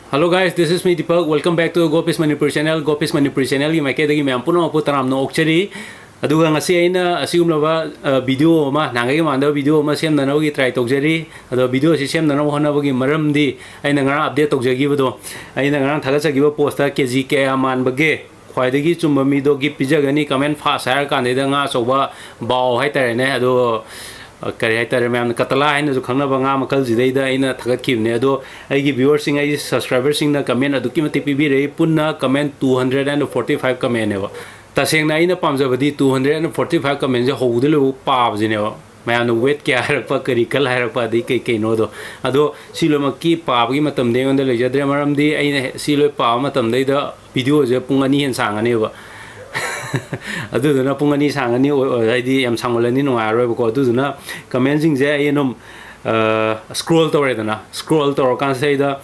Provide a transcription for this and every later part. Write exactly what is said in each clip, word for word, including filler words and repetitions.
Hello guys, this is me Deepak. Welcome back to Gopis Manipur channel. Gopis Manipur channelꯒꯤ ꯃꯥꯏꯀꯩꯗꯒꯤ ꯃꯌꯥꯝ ꯄꯨꯝꯅꯃꯛꯄꯨ ꯇꯔꯥꯝꯅ ꯑꯣꯛꯆꯔꯤ꯫ ꯑꯗꯨꯒ ꯉꯁꯤ ꯑꯩꯅ ꯑꯁꯤꯒꯨꯝꯂꯕ video ꯑꯃ, ꯅꯍꯥꯟꯈꯩꯒ ꯃꯥꯟꯅꯗꯕ video ꯑꯃ ꯁꯦꯝꯅꯅꯕꯒꯤ try ꯇꯧꯖꯔꯤ꯫ ꯑꯗꯣ video ꯑꯁꯤ ꯁꯦꯝꯅꯅꯕ ꯍꯣꯠꯅꯕꯒꯤ ꯃꯔꯝꯗꯤ, ꯑꯩꯅ ꯉꯔꯥꯡ update ꯇꯧꯖꯈꯤꯕꯗꯣ, ꯑꯩꯅ ꯉꯔꯥꯡ ꯊꯥꯒꯠꯆꯈꯤꯕ postꯇ ꯀꯦ ꯖꯤ ꯀꯌꯥ ꯃꯥꯟꯕꯒꯦ, ꯈ꯭ꯋꯥꯏꯗꯒꯤ ꯆꯨꯝꯕ ꯃꯤꯗꯣ gift ꯄꯤꯖꯒꯅꯤ, comment first ꯍꯥꯏꯔ ꯀꯥꯟꯗꯩꯗ ꯉꯥ ꯑꯆꯧꯕ, ꯕꯥꯎ ꯍꯥꯏꯇꯥꯔꯦꯅꯦ꯫ ꯑꯗꯣ ꯀꯔꯤ ꯍꯥꯏꯇꯥꯔꯦ, ꯃꯌꯥꯝꯅ ꯀꯇꯂꯥ ꯍꯥꯏꯅꯁꯨ ꯈꯪꯅꯕ ꯉꯥ ꯃꯈꯜꯁꯤꯗꯩꯗ ꯑꯩꯅ ꯊꯥꯒꯠꯈꯤꯕꯅꯦ꯫ ꯑꯗꯣ ꯑꯩꯒꯤ viewerꯁꯤꯡ, ꯑꯩꯒꯤ subscriberꯁꯤꯡꯅ comment ꯑꯗꯨꯛꯀꯤ ꯃꯇꯤꯛ ꯄꯤꯕꯤꯔꯛꯏ꯫ ꯄꯨꯟꯅ comment two hundred and forty five commentꯅꯦꯕ꯫ ꯇꯁꯦꯡꯅ ꯑꯩꯅ ꯄꯥꯝꯖꯕꯗꯤ two hundred and forty five commentꯁꯦ ꯍꯧꯕꯗꯩ ꯂꯣꯏꯕ ꯄꯥꯕꯁꯤꯅꯦꯕ꯫ ꯃꯌꯥꯝꯅ weight ꯀꯌꯥ ꯍꯥꯏꯔꯛꯄ, ꯀꯔꯤ ꯀꯜ ꯍꯥꯏꯔꯛꯄ, ꯑꯗꯩ ꯀꯩ ꯀꯩꯅꯣꯗꯣ꯫ ꯑꯗꯣ ꯁꯤ ꯂꯣꯏꯅꯃꯛꯀꯤ ꯄꯥꯕꯒꯤ ꯃꯇꯝꯗꯤ ꯑꯩꯉꯣꯟꯗ ꯂꯩꯖꯗ꯭ꯔꯦ, ꯃꯔꯝꯗꯤ ꯑꯩꯅ ꯁꯤ ꯂꯣꯏ ꯄꯥꯕ ꯃꯇꯝꯗꯩꯗ videoꯁꯦ ꯄꯨꯡ ꯑꯅꯤ ꯍꯦꯟꯅ ꯁꯥꯡꯉꯅꯦꯕ꯫ ꯑꯗꯨꯗꯨꯅ ꯄꯨꯡ ꯑꯅꯤ ꯁꯥꯡꯉꯅꯤ, ꯑꯣ-, ꯑꯣ-, ꯍꯥꯏꯗꯤ ꯌꯥꯝ ꯁꯥꯡꯃꯜꯂꯅꯤ, ꯅꯨꯡꯉꯥꯏꯔꯔꯣꯏꯕꯀꯣ꯫ ꯑꯗꯨꯗꯨꯅ commentꯁꯤꯡꯁꯦ ꯑꯩ ꯑꯗꯨꯝ, ꯑ, scroll ꯇꯧꯔꯦꯗꯅ, scroll ꯇꯧꯔꯀꯥꯟꯁꯤꯗꯩꯗ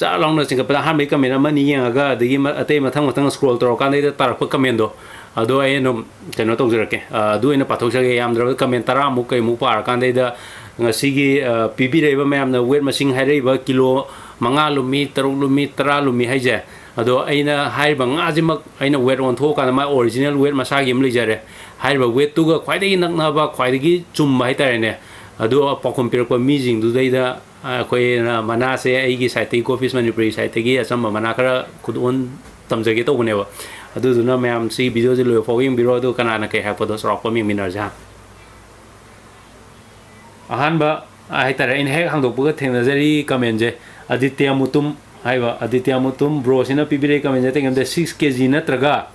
ꯆꯥꯛ ꯂꯥꯎꯅ ꯆꯤꯡꯈꯠꯄꯗ ꯑꯍꯥꯟꯕꯒꯤ comment ꯑꯃꯅꯤ ꯌꯦꯡꯉꯒ, ꯑꯗꯒꯤ ꯃ-, ꯑꯇꯩ ꯃꯊꯪ ꯃꯊꯪ scroll ꯇꯧꯔꯀꯥꯟꯗꯩꯗ ꯇꯥꯔꯛꯄ commentꯗꯣ, ꯑꯗꯣ ꯑꯩ ꯑꯗꯨꯝ ꯀꯩꯅꯣ ꯇꯧꯖꯔꯛꯀꯦ꯫ ꯑ, ꯑꯗꯨ ꯑꯣꯏꯅ ꯄꯥꯊꯣꯛꯆꯒꯦ꯫ ꯌꯥꯝꯗ꯭ꯔꯕꯗ comment ꯇꯔꯥꯃꯨꯛ ꯀꯩꯃꯨꯛ ꯄꯥꯔꯀꯥꯟꯗꯩꯗ ꯉꯁꯤꯒꯤ, ꯑ, ꯄꯤꯕꯤꯔꯛꯏꯕ ꯃꯌꯥꯝꯅ weight ꯃꯁꯤꯡ ꯍꯥꯏꯔꯛꯏꯕ ꯀꯤꯂꯣ ꯃꯉꯥ ꯂꯨꯝꯃꯤ, ꯇꯔꯨꯛ ꯂꯨꯝꯃꯤ, ꯇꯔꯥ ꯂꯨꯝꯃꯤ ꯍꯥꯏꯁꯦ, ꯑꯗꯣ ꯑꯩꯅ ꯍꯥꯏꯔꯤꯕ ꯉꯥꯁꯤꯃꯛ ꯑꯩꯅ weight ꯑꯣꯟꯊꯣꯛꯑꯀꯥꯟꯗ ꯃꯥꯏ original weight ꯃꯁꯥꯒꯤ ꯑꯃ ꯂꯩꯖꯔꯦ꯫ ꯍꯥꯏꯔꯤꯕ weightꯇꯨꯒ ꯈ꯭ꯋꯥꯏꯗꯒꯤ ꯅꯛꯅꯕ, ꯈ꯭ꯋꯥꯏꯗꯒꯤ ꯆꯨꯝꯕ ꯍꯥꯏꯇꯥꯔꯦꯅꯦ, ꯑꯗꯣ ꯄꯥꯎꯈꯨꯝ ꯄꯤꯔꯛꯄ ꯃꯤꯁꯤꯡꯗꯨꯗꯩꯗ, ꯑ, ꯑꯩꯈꯣꯏꯅ ꯃꯅꯥꯁꯦ ꯑꯩꯒꯤ sideꯇꯒꯤ, Gopis Manipuri sideꯇꯒꯤ ꯑꯆꯝꯕ ꯃꯅꯥ ꯈꯔ ꯈꯨꯗꯣꯟ ꯇꯝꯖꯒꯦ ꯇꯧꯕꯅꯦꯕ꯫ ꯑꯗꯨꯗꯨꯅ ꯃꯌꯥꯝ ꯁꯤ videoꯁꯦ ꯂꯣꯏꯕ ꯐꯥꯎꯕ ꯌꯦꯡꯕꯤꯔꯣ, ꯑꯗꯨꯒ ꯀꯅꯥꯅ ꯀꯩ ꯍꯥꯏꯔꯛꯄꯗꯣ ꯆꯥꯎꯔꯥꯛꯄ ꯑꯃ ꯌꯦꯡꯃꯤꯟꯅꯔꯁꯦ ꯍꯥ꯫ ꯑꯍꯥꯟꯕ ꯍꯥꯏꯇꯥꯔꯦ, ꯑꯩꯅ ꯍꯦꯛ ꯍꯥꯡꯗꯣꯛꯄꯒ ꯊꯦꯡꯅꯖꯔꯤ commentꯁꯦ, ꯑꯗꯤꯇ꯭ꯌ ꯃꯨꯇꯨꯝ ꯍꯥꯏꯕ, ꯑꯗꯤꯇ꯭ꯌ ꯃꯨꯇꯨꯝ broꯁꯤꯅ ꯄꯤꯕꯤꯔꯛꯏ commentꯁꯦ ꯑꯇꯩ ꯅꯠꯇꯦ, six K G ꯅꯠꯇ꯭ꯔꯒ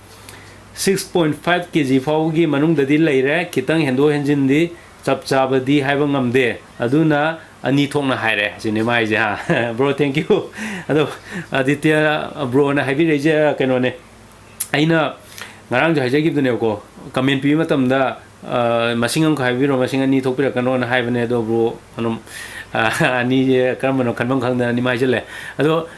six point five K G ꯐꯥꯎꯒꯤ ꯃꯅꯨꯡꯗꯗꯤ ꯂꯩꯔꯦ, ꯈꯤꯇꯪ ꯍꯦꯟꯗꯣꯛ ꯍꯦꯟꯖꯤꯟꯗꯤ ꯆꯞ ꯆꯥꯕꯗꯤ ꯍꯥꯏꯕ ꯉꯝꯗꯦ, ꯑꯗꯨꯅ ꯑꯅꯤ ꯊꯣꯛꯅ ꯍꯥꯏꯔꯦ ꯁꯤꯅꯤ ꯃꯥꯏꯁꯦ ꯍꯥ꯫ Bro, thank you꯫ ꯑꯗꯣ ꯑꯗꯤꯇ꯭ꯌ broꯅ ꯍꯥꯏꯕꯤꯔꯛꯏꯁꯦ ꯀꯩꯅꯣꯅꯦ, ꯑꯩꯅ ꯉꯔꯥꯡꯁꯨ ꯍꯥꯏꯖꯈꯤꯕꯗꯨꯅꯦꯕꯀꯣ, comment ꯄꯤꯕ ꯃꯇꯝꯗ, ꯑ, ꯃꯁꯤꯡ ꯑꯃꯈꯛ ꯍꯥꯏꯕꯤꯔꯣ, ꯃꯁꯤꯡ ꯑꯅꯤ ꯊꯣꯛꯄꯤꯔꯛꯀꯅꯣꯅ ꯍꯥꯏꯕꯅꯦ꯫ ꯑꯗꯣ bro ꯑꯗꯨꯝ, ꯑ, ꯑꯅꯤꯁꯦ ꯀꯔꯝꯕꯅꯣ ꯈꯟꯐꯝ ꯈꯪꯗꯅ ꯑꯅꯤ ꯍꯥꯏꯖꯜꯂꯦ꯫ ꯑꯗꯣ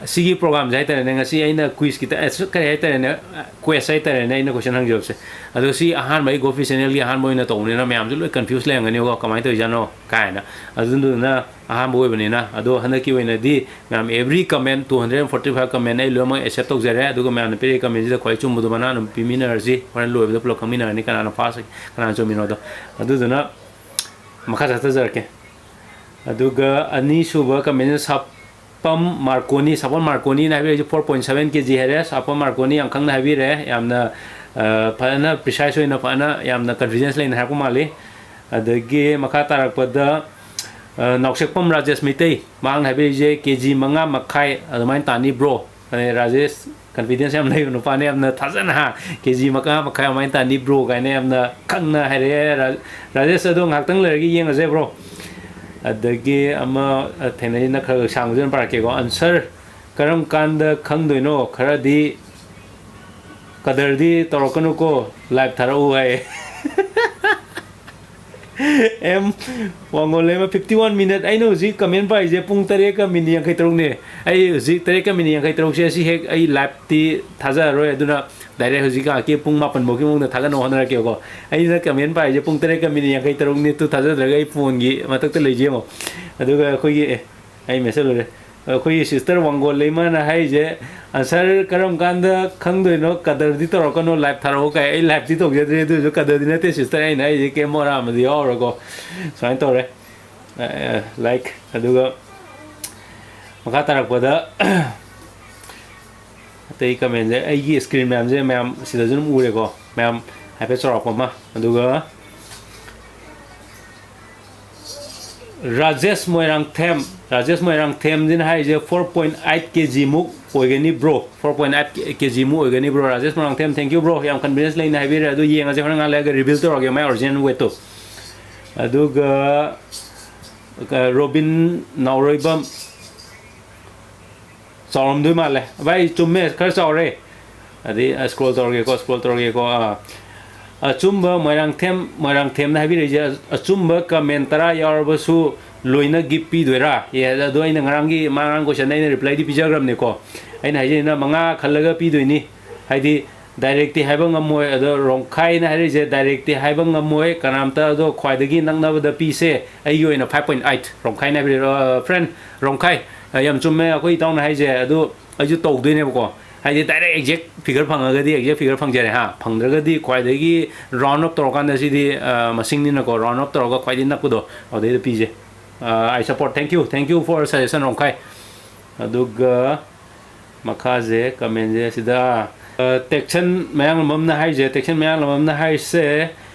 ꯁꯤꯒꯤ programꯁꯦ ꯍꯥꯏꯇꯥꯔꯦꯅꯦ, ꯉꯁꯤ ꯑꯩꯅ quiz ꯈꯤꯇ, ꯑ, ꯀꯔꯤ ꯍꯥꯏꯇꯥꯔꯦꯅꯦ, ꯀ꯭ꯋꯦꯁ ꯍꯥꯏꯇꯥꯔꯦꯅꯦ, ꯑꯩꯅ ꯀꯣꯏꯁꯟ ꯍꯪꯖꯕꯁꯦ꯫ ꯑꯗꯣ ꯁꯤ ꯑꯍꯥꯟꯕ ꯑꯩ ꯒꯣꯐꯤ ꯆꯦꯅꯦꯜꯒꯤ ꯑꯍꯥꯟꯕ ꯑꯣꯏꯅ ꯇꯧꯕꯅꯤꯅ ꯃꯌꯥꯝꯁꯨ ꯂꯣꯏ ꯀꯟꯐ꯭ꯌꯨꯁ ꯂꯩꯔꯝꯒꯅꯤꯀꯣ, ꯀꯃꯥꯏꯅ ꯇꯧꯔꯤꯖꯥꯠꯅꯣ ꯀꯥꯏꯅ꯫ ꯑꯗꯨꯗꯨꯅ ꯑꯍꯥꯟꯕ ꯑꯣꯏꯕꯅꯤꯅ, ꯑꯗꯣ ꯍꯟꯗꯛꯀꯤ ꯑꯣꯏꯅꯗꯤ ꯃꯌꯥꯝ every comment, two hundred and forty five comment ꯑꯩ ꯂꯣꯏꯅꯃꯛ accept ꯇꯧꯖꯔꯦ꯫ ꯑꯗꯨꯒ ꯃꯌꯥꯝꯅ ꯄꯤꯔꯛꯏ commentꯁꯤꯗ ꯈ꯭ꯋꯥꯏ ꯆꯨꯝꯕꯗꯣ ꯃꯅꯥ ꯑꯗꯨꯝ ꯄꯤꯃꯤꯟꯅꯔꯁꯤ꯫ ꯍꯣꯔꯦꯟ ꯂꯣꯏꯕꯗ ꯄꯨꯂꯞ ꯈꯪꯃꯤꯟꯅꯔꯅꯤ ꯀꯅꯥꯅ first, ꯀꯅꯥꯅ ꯆꯨꯝꯃꯤꯅꯣꯗꯣ꯫ ꯑꯗꯨꯗꯨꯅ ꯃꯈꯥ ꯆꯠꯊꯖꯔꯛꯀꯦ꯫ ꯑꯗꯨꯒ ꯑꯅꯤꯁꯨꯕ commentꯁꯤꯅ ꯁꯥꯄꯝ ꯃꯥꯔꯀꯣꯅꯤ, ꯁꯥꯄꯝ ꯃꯥꯔꯀꯣꯅꯤꯅ ꯍꯥꯏꯕꯤꯔꯛꯏꯁꯦ four point seven K G ꯍꯥꯏꯔꯦ꯫ ꯁꯥꯄꯝ ꯃꯥꯔꯀꯣꯅꯤ ꯌꯥꯝ ꯈꯪꯅ ꯍꯥꯏꯕꯤꯔꯦ, ꯌꯥꯝꯅ, ꯑ, ꯐꯖꯅ precise ꯑꯣꯏꯅ, ꯐꯖꯅ ꯌꯥꯝꯅ confidence ꯂꯩꯅ ꯍꯥꯏꯔꯛꯄ ꯃꯥꯜꯂꯤ꯫ ꯑꯗꯒꯤ ꯃꯈꯥ ꯇꯥꯔꯛꯄꯗ, ꯑ, ꯅꯥꯎꯁꯦꯛꯄꯝ ꯔꯥꯖꯦꯁ ꯃꯩꯇꯩ, ꯃꯍꯥꯛꯅ ꯍꯥꯏꯕꯤꯔꯤꯁꯦ "ꯀꯦ ꯖꯤ ꯃꯉꯥ ꯃꯈꯥꯏ ꯑꯗꯨꯃꯥꯏꯅ ꯇꯥꯅꯤ bro"꯫ ꯑꯗꯩ ꯔꯥꯖꯦꯁ, confidence ꯌꯥꯝ ꯂꯩꯕ ꯅꯨꯄꯥꯅꯦ, ꯌꯥꯝꯅ ꯊꯥꯖꯅ, ꯍꯥ, "ꯀꯦ ꯖꯤ ꯃꯉꯥ ꯃꯈꯥꯏ ꯑꯗꯨꯃꯥꯏꯅ ꯇꯥꯅꯤ bro" ꯀꯥꯏꯅ ꯌꯥꯝꯅ ꯈꯪꯅ ꯍꯥꯏꯔꯛꯑꯦ꯫ ꯔꯥ-, ꯔꯥꯖꯦꯁ, ꯑꯗꯣ ꯉꯥꯏꯍꯥꯛꯇꯪ ꯂꯩꯔꯒ ꯌꯦꯡꯉꯁꯦ bro꯫ ꯑꯗꯒꯤ ꯑꯃ, ꯑ, ꯊꯦꯡꯅꯔꯤꯅ ꯈꯔ ꯈꯔ ꯁꯥꯡꯕꯁꯤꯅ ꯄꯥꯔꯛꯀꯦꯀꯣ꯫ "ꯑꯟꯁꯔ ꯀꯔꯝ ꯀꯥꯟꯗ ꯈꯪꯗꯣꯏꯅꯣ? ꯈꯔꯗꯤ ꯀꯗꯔꯗꯤ ꯇꯧꯔꯛꯀꯅꯨꯀꯣ, live ꯊꯥꯔꯛꯎ" ꯍꯥꯏ꯫ ꯑꯦꯝ ꯋꯥꯡꯒꯣꯜ ꯂꯩꯃ, fifty one minute꯫ ꯑꯩꯅ ꯍꯧꯖꯤꯛ comment ꯄꯥꯏꯔꯤꯁꯦ ꯄꯨꯡ ꯇꯔꯦꯠꯀ minute ꯌꯥꯡꯈꯩ ꯇꯔꯨꯛꯅꯦ꯫ ꯑꯩ ꯍꯧꯖꯤꯛ ꯇꯔꯦꯠꯀ minute ꯌꯥꯡꯈꯩ ꯇꯔꯨꯛꯁꯦ ꯑꯁꯤ ꯍꯦꯛ ꯑꯩ liveꯇꯤ ꯊꯥꯖꯔꯔꯣꯏ꯫ ꯑꯗꯨꯅ direct ꯍꯧꯖꯤꯛ ꯉꯥꯏꯍꯥꯛꯀꯤ ꯄꯨꯡ ꯃꯥꯄꯟ ꯐꯥꯎꯒꯤ ꯃꯅꯨꯡꯗ ꯊꯥꯒꯠꯅꯕ ꯍꯣꯠꯅꯔꯛꯀꯦꯕꯀꯣ꯫ ꯑꯩꯅ comment ꯄꯥꯏꯔꯤꯁꯦ ꯄꯨꯡ ꯇꯔꯦꯠꯀ minute ꯌꯥꯡꯈꯩ ꯇꯔꯨꯛꯅꯤ꯫ ꯇꯨ ꯊꯥꯖꯗ꯭ꯔꯒ ꯑꯩ phoneꯒꯤ ꯃꯊꯛꯇ ꯂꯩꯁꯦ ꯌꯦꯡꯉꯣ꯫ ꯑꯗꯨꯒ ꯑꯩꯈꯣꯏꯒꯤ, ꯑꯦ, ꯑꯩ ꯃꯦꯠꯁꯜꯂꯨꯔꯦ꯫ ꯑꯩꯈꯣꯏꯒꯤ sister ꯋꯥꯡꯒꯣꯜ ꯂꯩꯃꯅ ꯍꯥꯏꯔꯤꯁꯦ, "ꯑꯟꯁꯔ ꯀꯔꯝ ꯀꯥꯟꯗ ꯈꯪꯗꯣꯏꯅꯣ? ꯀꯗꯔꯗꯤ ꯇꯧꯔꯛꯀꯅꯣ, live ꯊꯥꯔꯛꯑꯣ" ꯀꯥꯏ꯫ ꯑꯩ liveꯇꯤ ꯇꯧꯖꯗ꯭ꯔꯦ, ꯑꯗꯨ ꯑꯣꯏꯔꯁꯨ ꯀꯗꯔꯗꯤ ꯅꯠꯇꯦ sister ꯑꯩꯅ ꯍꯥꯏꯔꯤꯁꯦ, ꯀꯩꯝ ꯃꯣꯔꯥ ꯑꯃꯗꯤ ꯌꯥꯎꯔꯒꯀꯣ꯫ ꯁꯨꯃꯥꯏꯅ ꯇꯧꯔꯦ꯫ ꯑ, ꯑ, like, ꯑꯗꯨꯒ ꯃꯈꯥ ꯇꯥꯔꯛꯄꯗ ꯑꯇꯩ commentꯁꯦ, ꯑꯩꯒꯤ screen ꯃꯌꯥꯝꯁꯦ ꯃꯌꯥꯝ ꯁꯤꯗꯁꯨ ꯑꯗꯨꯝ ꯎꯔꯦꯀꯣ, ꯃꯌꯥꯝ ꯍꯥꯏꯐꯦꯠ ꯆꯥꯎꯔꯥꯛꯄ ꯑꯃ꯫ ꯑꯗꯨꯒ ꯔꯥꯖꯦꯁ ꯃꯣꯏꯔꯥꯡꯊꯦꯝ, ꯔꯥꯖꯦꯁ ꯃꯣꯏꯔꯥꯡꯊꯦꯝꯁꯤꯅ ꯍꯥꯏꯔꯤꯁꯦ "four point eight K G ꯃꯨꯛ ꯑꯣꯏꯒꯅꯤ bro", four point eight K G ꯃꯨꯛ ꯑꯣꯏꯒꯅꯤ bro꯫ Rajesh Moirangthem, thank you bro, ꯌꯥꯝ confidence ꯂꯩꯅ ꯍꯥꯏꯕꯤꯔꯦ꯫ ꯑꯗꯨ ꯌꯦꯡꯉꯁꯦ, ꯍꯣꯔꯦꯟ ꯉꯥꯏꯍꯥꯛ ꯂꯩꯔꯒ reveal ꯇꯧꯔꯒꯦ ꯃꯥꯏ original weightꯇꯣ꯫ ꯑꯗꯨꯒ, ꯑ, ꯔꯣꯕꯤꯟ ꯅꯥꯎꯔꯣꯏꯕꯝ, ꯆꯥꯎꯔꯝꯗꯣꯏ ꯃꯥꯜꯂꯦ꯫ ꯚꯥꯏ, ꯆꯨꯝꯃꯦ, ꯈꯔ ꯆꯥꯎꯔꯦ꯫ ꯑꯗꯩ, ꯑ, scroll ꯇꯧꯔꯒꯦꯀꯣ, scroll ꯇꯧꯔꯒꯦꯀꯣ꯫ ꯑꯥ꯫ ꯑꯆꯨꯝꯕ ꯃꯣꯏꯔꯥꯡꯊꯦꯝ, ꯃꯣꯏꯔꯥꯡꯊꯦꯝꯅ ꯍꯥꯏꯕꯤꯔꯛꯏꯁꯦ, "ꯑꯆꯨꯝꯕ comment ꯇꯔꯥ ꯌꯥꯎꯔꯕꯁꯨ ꯂꯣꯏꯅ ꯒꯤꯐ ꯄꯤꯗꯣꯏꯔꯥ? ꯑꯦ, ꯑꯗꯣ ꯑꯩꯅ ꯉꯔꯥꯡꯒꯤ, ꯃꯥ ꯉꯔꯥꯡ ꯀꯣꯏꯁꯟ ꯑꯩꯅ ꯔꯤꯄ꯭ꯂꯥꯏꯗꯤ ꯄꯤꯖꯈ꯭ꯔꯕꯅꯤꯀꯣ꯫ ꯑꯩꯅ ꯍꯥꯏꯖꯩꯅ ꯃꯉꯥ ꯈꯜꯂꯒ ꯄꯤꯗꯣꯏꯅꯤ꯫ ꯍꯥꯏꯗꯤ ꯗꯥꯏꯔꯦꯛꯇꯤ ꯍꯥꯏꯕ ꯉꯝꯃꯣꯏ꯫ ꯑꯗꯣ ꯔꯣꯡꯈꯥꯏꯅ ꯍꯥꯏꯔꯛꯏꯁꯦ ꯗꯥꯏꯔꯦꯛꯇꯤ ꯍꯥꯏꯕ ꯉꯝꯃꯣꯏ ꯀꯅꯥꯝꯇ, ꯑꯗꯣ ꯈ꯭ꯋꯥꯏꯗꯒꯤ ꯅꯛꯅꯕꯗ ꯄꯤꯁꯦ꯫ ꯑꯩꯒꯤ ꯑꯣꯏꯅ five point eight ꯔꯣꯡꯈꯥꯏꯅ ꯍꯥꯏꯕꯤꯔꯛꯑꯣ꯫ ꯐ꯭ꯔꯦꯟ ꯔꯣꯡꯈꯥꯏ, ꯑ, ꯌꯥꯝ ꯆꯨꯝꯃꯦ ꯑꯩꯈꯣꯏ ꯏꯇꯥꯎꯅ ꯍꯥꯏꯁꯦ꯫ ꯑꯗꯨ ꯑꯩꯁꯨ ꯇꯧꯗꯣꯏꯅꯦꯕꯀꯣ꯫ ꯍꯥꯏꯗꯤ ꯗꯥꯏꯔꯦꯛ ꯑꯦꯛꯖꯦꯛ ꯐꯤꯒꯔ ꯐꯪꯉꯒꯗꯤ ꯑꯦꯛꯖꯦꯛ ꯐꯤꯒꯔ ꯐꯪꯖꯔꯦ ꯍꯥ꯫ ꯐꯪꯗ꯭ꯔꯒꯗꯤ ꯈ꯭ꯋꯥꯏꯗꯒꯤ ꯔꯥꯎꯟ ꯑꯞ ꯇꯧꯔꯀꯥꯟꯗ ꯁꯤꯗꯤ, ꯑ, ꯃꯁꯤꯡꯅꯤꯅꯀꯣ, ꯔꯥꯎꯟ ꯑꯞ ꯇꯧꯔꯒ ꯈ꯭ꯋꯥꯏꯗꯒꯤ ꯅꯛꯄꯗꯣ ꯑꯗꯨꯗꯩꯗ ꯄꯤꯁꯦ꯫ ꯑ, I support. Thank you, thank you for suggestion ꯔꯣꯡꯈꯥꯏ꯫ ꯑꯗꯨꯒ ꯃꯈꯥꯁꯦ ꯀꯃꯦꯟꯁꯦ ꯁꯤꯗ, ꯑ, ꯇꯦꯛꯁꯟ ꯃꯌꯥꯡꯂꯝꯕꯝꯅ ꯍꯥꯏꯁꯦ, ꯇꯦꯛꯁꯟ ꯃꯌꯥꯡꯂꯝꯕꯝꯅ ꯍꯥꯏꯁꯦ,